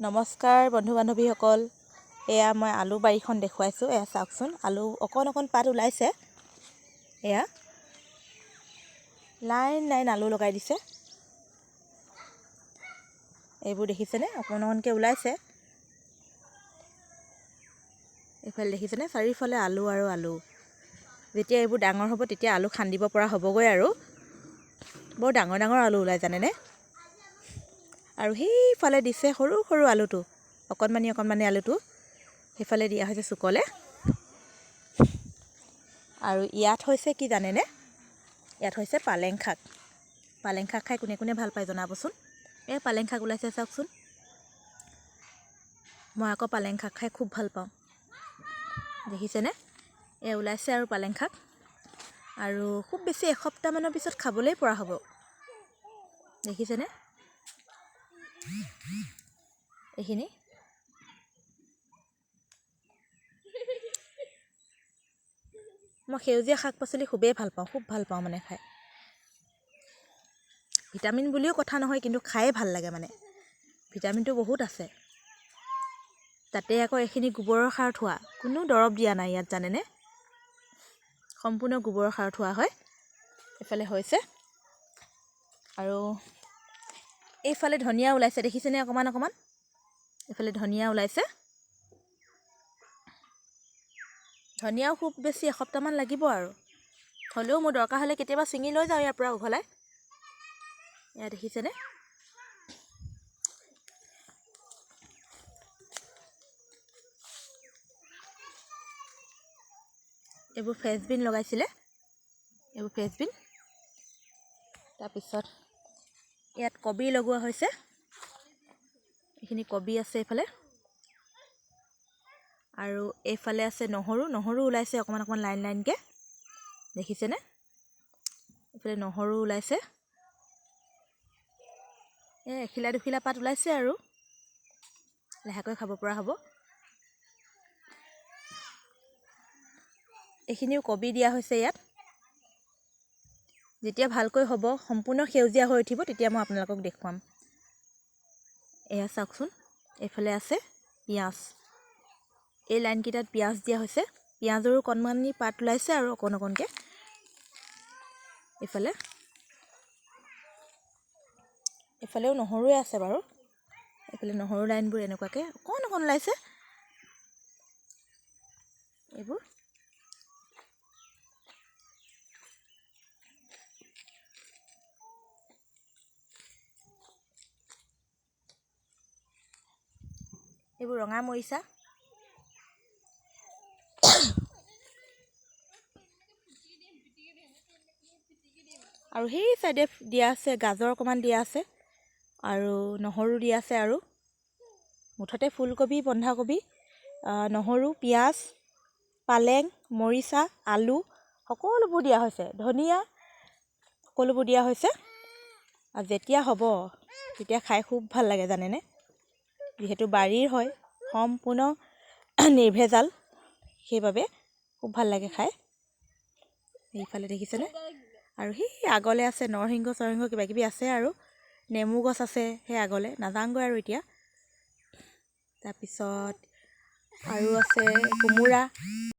নমস্কাৰ বন্ধু বান্ধৱীসকল, এয়া মই আলু বাৰীখন দেখুৱাইছোঁ। এয়া চাওকচোন, আলু অকণ অকণ পাত ওলাইছে। এয়া লাইন লাইন আলু লগাই দিছে। এইবোৰ দেখিছেনে, অকণ অকণকৈ ওলাইছে। এইফালে দেখিছেনে, চাৰিওফালে আলু আৰু আলু। যেতিয়া এইবোৰ ডাঙৰ হ'ব তেতিয়া আলু খান্দিব পৰা হ'বগৈ আৰু। বৰ ডাঙৰ ডাঙৰ আলু ওলাই জানেনে। আৰু সেইফালে দিছে সৰু সৰু আলুটো, অকণমানি অকণমানি আলুটো সেইফালে দিয়া হৈছে চুকলে। আৰু ইয়াত হৈছে কি জানেনে, ইয়াত হৈছে পালেং শাক। পালেং শাক খাই কোনে কোনে ভাল পায় জনাবচোন। এই পালেং শাক ওলাইছে চাওকচোন। মই আকৌ পালেং শাক খাই খুব ভাল পাওঁ। দেখিছেনে, এই ওলাইছে আৰু পালেং শাক। আৰু খুব বেছি এসপ্তাহমানৰ পিছত খাবলৈ পৰা হ'ব। দেখিছেনে এইখিনি। মই সেউজীয়া শাক পাচলি খুবেই ভাল পাওঁ, খুব ভাল পাওঁ মানে খাই। ভিটামিন বুলিও কথা নহয়, কিন্তু খায়ে ভাল লাগে মানে। ভিটামিনটো বহুত আছে তাতে। আকৌ এইখিনি গোবৰৰ সাৰ থোৱা, কোনো দৰৱ দিয়া নাই ইয়াত জানেনে। সম্পূৰ্ণ গোবৰৰ সাৰ থোৱা হয়। এইফালে হৈছে। আৰু এইফালে ধনিয়া ওলাইছে, দেখিছেনে অকণমান অকণমান এইফালে ধনিয়া ওলাইছে। ধনিয়াও খুব বেছি এসপ্তাহমান লাগিব আৰু। হ'লেও মোৰ দৰকাৰ হ'লে কেতিয়াবা ছিঙি লৈ যাওঁ ইয়াৰ পৰা উঘলাই। এয়া দেখিছেনে। এইবোৰ ফ্ৰেঞ্চবিন লগাইছিলে, এইবোৰ ফ্ৰেঞ্চবিন। তাৰপিছত ইয়াত কবি লগোৱা হৈছে, এইখিনি কবি আছে এইফালে। আৰু এইফালে আছে নহৰু, নহৰু ওলাইছে অকণমান অকণমান লাইন লাইনকৈ, দেখিছেনে। এইফালে নহৰু ওলাইছে। এই এখিলা দুখিলা পাত ওলাইছে আৰু, লাহেকৈ খাব পৰা হ'ব। এইখিনিও কবি দিয়া হৈছে ইয়াত। যেতিয়া ভালকৈ হ'ব, সম্পূৰ্ণ সেউজীয়া হৈ উঠিব, তেতিয়া মই আপোনালোকক দেখুৱাম। এয়া চাওকচোন, এইফালে আছে পিঁয়াজ। এই লাইনকেইটাত পিঁয়াজ দিয়া হৈছে। পিঁয়াজৰো কণমানি পাত ওলাইছে আৰু অকণ অকণকৈ। এইফালে এইফালেও নহৰুৱে আছে বাৰু। এইফালে নহৰু লাইনবোৰ এনেকুৱাকৈ অকণ অকণ ওলাইছে। এইবোৰ এইবোৰ ৰঙা মৰিচা। আৰু সেই চাইডে দিয়া আছে গাজৰ অকণমান দিয়া আছে আৰু নহৰু দিয়া আছে। আৰু মুঠতে ফুলকবি, বন্ধাকবি, নহৰু, পিঁয়াজ, পালেং, মৰিচা, আলু সকলোবোৰ দিয়া হৈছে, ধনিয়া সকলোবোৰ দিয়া হৈছে। আৰু যেতিয়া হ'ব তেতিয়া খাই খুব ভাল লাগে জানেনে। যিহেতু বাৰীৰ হয়, সম্পূৰ্ণ নিৰ্ভেজাল, সেইবাবে খুব ভাল লাগে খাই। এইফালে দেখিছেনে। আৰু সেই আগলৈ আছে নৰসিংহ চৰসিংহ কিবা কিবি আছে আৰু নেমু গছ আছে সেই আগলৈ, নাযাওঁগৈ আৰু এতিয়া। তাৰপিছত আৰু আছে কোমোৰা।